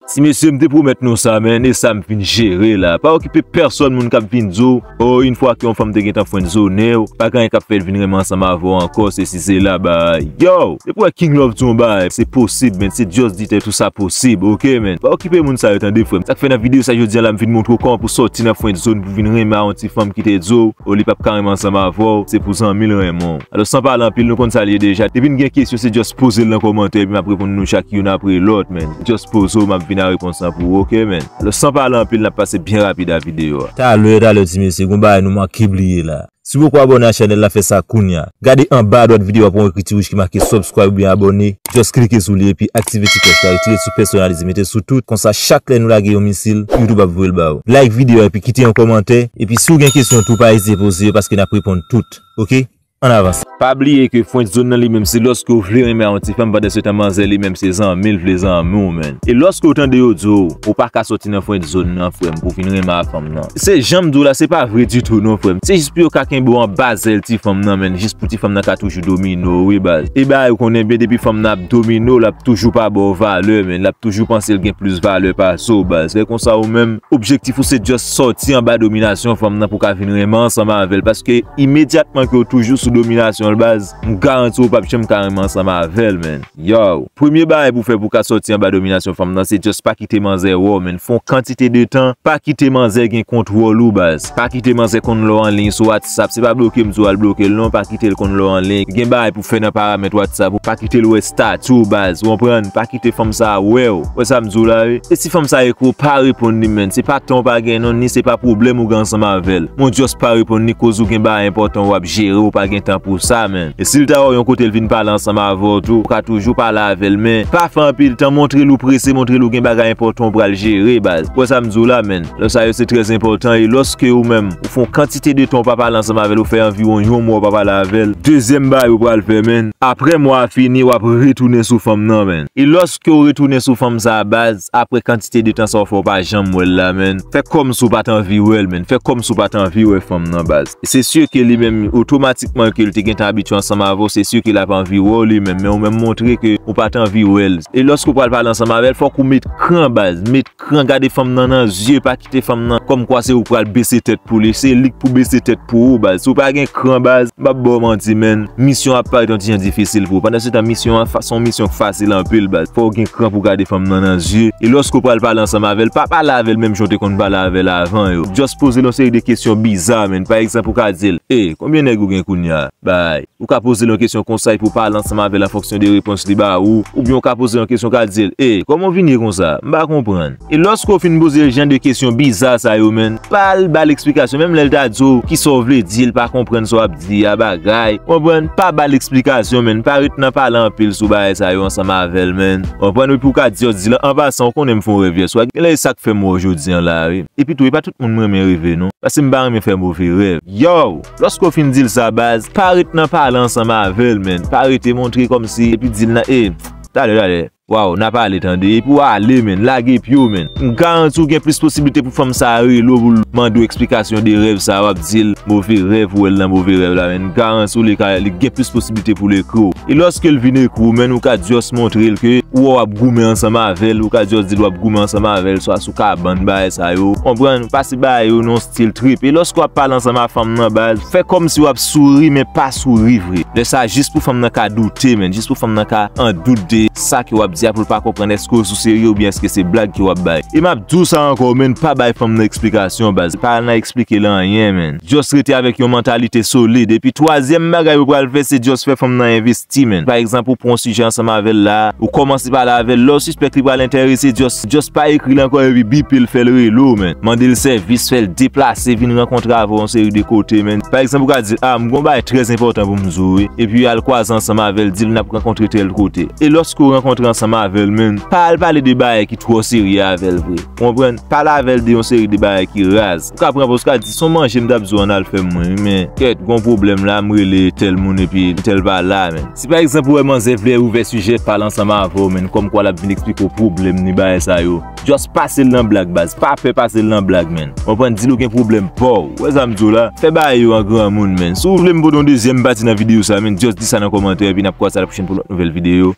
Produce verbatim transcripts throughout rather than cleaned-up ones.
Ti mesye, m te pwomèt nou sa, menn, e sa m vin jere la. Pa okipe pèsonn moun k ap vin di w, o, yon fwa ke yon fanm te gentan fwendzonnen w, pa gen anyen k ap fè l vin renmen ansanm avè w ankò, sesi sela, bay. Yo! Depi w wè King Love di yon bagay, se posib, menn, se Just di tèt ou sa posib, oke, menn? Pa okipe moun sa yo, tande, frè m. Sa k fè nan videyo sa jodi a la, m vin montre w kòman pou sòti nan fwendzonnen, pou vin renmen a yon ti fanm ki te di w, o, li p ap ka renmen ansanm avè w, se pou zanmi l renmen w. Alò, san pale anpil, nou konn sa l ye deja. Depi n gen kesyon, se just poze l nan kòmantè, epi m ap reponn nou chak youn apre lòt, menn. Just poze w, m ap vin a repons lan pou ou, oke, menn? Alò, san pale anpil, n ap pase byen rapid a videyo a. Talè, talè, ti mesye, gon bagay nou manke bliye la. Si w poko abòne a chanèl la, fè sa kounye a. Gade anba adwat videyo a, pou yon ekriti wouj ki make subscribe oubyen abòne. Just klike sou li epi aktive ti klòch la, retire sou pèsonalize, mete sou tout. Konsa, chak lè nou lage yon misil, YouTube ap voye l ba ou. Like videyo a epi kite yon kòmantè. Epi si w gen kesyon tou, pa ezite poze yo paske n ap reponn tout. Oke? Ann avanse. Pa bliye ke fwendzonnen nan li menm se lòske w vle renmen a yon ti fanm pandan se tan manzè li menm se zanmi l vle zanmi w, menn. E lòske w tande yo di w, ou pa ka sòti nan fwendzonnen nan, frè m, pou vin renmen a fanm nan. Se jan m di w la, se pa vre ditou non, frè m. Se jis pou yo ka kenbe w anba zèl ti fanm nan, menn, jis pou ti fanm nan ka toujou domine w, wi, baz. E bagay ou konnen byen, depi fanm nan ap domine w, l ap toujou pa ba w valè, menn. L ap toujou panse l gen plis valè pase w, baz. Lè konsa ou menm, objektif ou se just sòti anba dominasyon fanm nan pou w ka vin renmen ansanm avè l, paske imedyatman ke w toujou sou dominasyon l, baz, m garanti w, w p ap janm ka renmen ansanm avè l, menn. Yo, premye bagay pou w fè pou w ka sòti anba dominasyon fanm nan, se just pa kite manzè wè w, menn. Fè yon kantite de tan, pa kite manzè gen kontwòl ou, baz. Pa kite manzè konn lè w anliy sou WhatsApp. Se pa bloke m di w al bloke l non, pa kite l konn lè w anliy. Gen bagay pou w fè nan paramèt WhatsApp ou, pa kite l wè estati w, baz. Ou konprann? Pa kite fanm sa a wè w. Wè sa m di w la, wi. E si fanm sa a ekri w, pa reponn li, menn. Se pa tan w pa gen non, ni se pa pwoblèm ou gen ansanm avè l. Men w just pa reponn li koz ou gen bagay enpòtan w ap jere, ou pa gen tan pou sa, menn. E si l ta wè w yon kote l vin pale ansanm avè w tou, ou ka toujou pale avè l, men pa fè anpil tan, montre l ou prese, montre l ou gen bagay enpòtan w pral jere, baz. Wè sa m di w la, menn. Lè sa yo se trè enpòtan, e lòske ou menm, ou fè yon kantite de tan w pa pale ansanm avè l, ou fè anviwon yon mwa w pa pale avè l, dezyèm bagay ou pral fè, menn, apre mwa a fini, w ap retounen sou fanm nan, menn. E lòske w retounen sou fanm sa a, baz, apre kantite de tan sa w fè w pa janm wè l la, menn, fè kòmsi w pa t anvi wè l, menn. Fè kòmsi w pa t anvi wè fanm nan, baz. Se si ke li menm, otomatikman ke l te gentan abitye ansanm avè w, se si ke l ap anvi wè w li menm, men ou menm montre ke ou pa t anvi wè l. E lòske w pral pale ansanm avè l, fòk ou met kran, baz. Met kran, gade fanm nan nan zye, pa kite fanm nan kòmkwa se ou k pral bese tèt pou li, se li k pou bese tèt pou ou, baz. Si w pa gen kran, baz, m p ap ba w manti, menn, misyon ap parèt yon ti jan difisil pou ou. Pandan se tan, misyon an fa-, se yon misyon k fasil anpil, baz. Fò w gen kran pou w gade fanm nan nan zye. E lòske w pral pale ansanm avè l, pa pale avè l menm jan w te konn pale avè l avan yo. Just poze l yon seri de kesyon biza, menn. Pa egzanp, ou ka di l, "E, konbyen nèg ou gen kounye a?" Bay. Ou ka poze l yon kesyon konsa epi w pale ansanm avè l an fonksyon de repons li ba ou. Oubyen ou ka poze l yon kesyon, ou ka di l, "E, kòman w vin ye konsa? M pa konprann." E lòske w fin poze l jan de kesyon biza sa yo, menn, pa al ba l eksplikasyon. Menm lè l ta di w kisa w vle di, l pa konprann sa w ap di a, bagay. Konprann? Pa ba l eksplikasyon, menn. Pa ret nan pale anpil sou bagay sa yo ansanm avè l, menn. Konprann? Epi w ka di, yo di l, "An pasan, w konnen m fè yon rèv yè swa. Genlè e sa k fè m wè w jodi a la, wi." Epi tou, e pa tout moun m renmen reve, non. Paske m pa renmen fè move rèv. Yo! Lòske w fin di l sa, baz, pa ret nan pale ansanm avè l, menn. Pa rete montre kòmsi, epi di l nan, e, talè, talè. Waw, n a pale, tande. Epi w ale, menn. Lage pye w, menn. M garanti w gen plis posiblite pou fanm sa a rele w pou l mande w eksplikasyon de rèv sa a. W ap di l move rèv, ou wè l nan move rèv la, menn. M garanti w li ka, li gen plis posiblite pou l ekri w. E lòske l vin ekri w, menn, ou ka just montre l ke ou wè w ap goumen ansanm avè l, ou ka just di l w ap goumen ansanm avè l, swa sou kabann, bagay sa yo. Konprann? Pase bagay yo nan yon stil trip. E lòske w ap pale ansanm a fanm nan, baz, fè kòmsi w ap souri, men pa souri vre. Lè sa a, jis pou fanm nan ka doute, menn, jis pou fanm nan ka an dout de sa ke w ap di a, pou l pa konprann èske w sou serye oubyen èske se blag ke w ap bay. E m ap di w sa ankò, menn, pa bay fanm nan eksplikasyon, baz. Pa al nan eksplike l anyen, menn. Just rete avèk yon mantalite solid. Epi twazyèm bagay ou pral fè, se just fè fanm nan envesti, menn. Pa egzanp, ou pran yon sijè ansanm avè l la, ou kòmanse pale avè l, lè w sispèk li pral enterese, just, just pa ekri l ankò, epi bipe l, fè l rele w, menn. Mande l sèvis, fè l deplase, vin rankontre avè w yon seri de kote, menn. Pa egzanp, ou ka di l, "A, m gon bagay trè enpòtan pou m di w, wi." Epi al kwaze ansanm avè l, di l, "N ap rankontre tèl kote." E lòske w rankontre ansanm avè l, menn, pa al pale de bagay ki twò serye avè l vre. Ou konprann? Pale avè l de yon seri de bagay ki raz. Ou ka pran pòz, ou ka di, "Se yon manje m t ap di w ann al fè mwen, wi, men kèt, gon pwoblèm la, m rele tèl moun epi tèl pa la, menn." Si pa egzanp ou wè manzè vle ouvè sijè, pale ansanm avè w, menn, kòmkwa l ap vin eksplike w pwoblèm ni bagay sa yo, just pase l nan blag, baz. Pa pè pase l nan blag, menn. Ou konprann? Di l ou gen pwoblèm pa w. Ou wè sa m di w la? Fè bagay yo an granmoun, menn. Si w vle m pote yon dezyèm pati nan videyo sa, menn, just di sa nan kòmantè, epi n ap kwaze a la pwochèn pou lòt nouvèl videyo.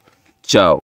Tchaw.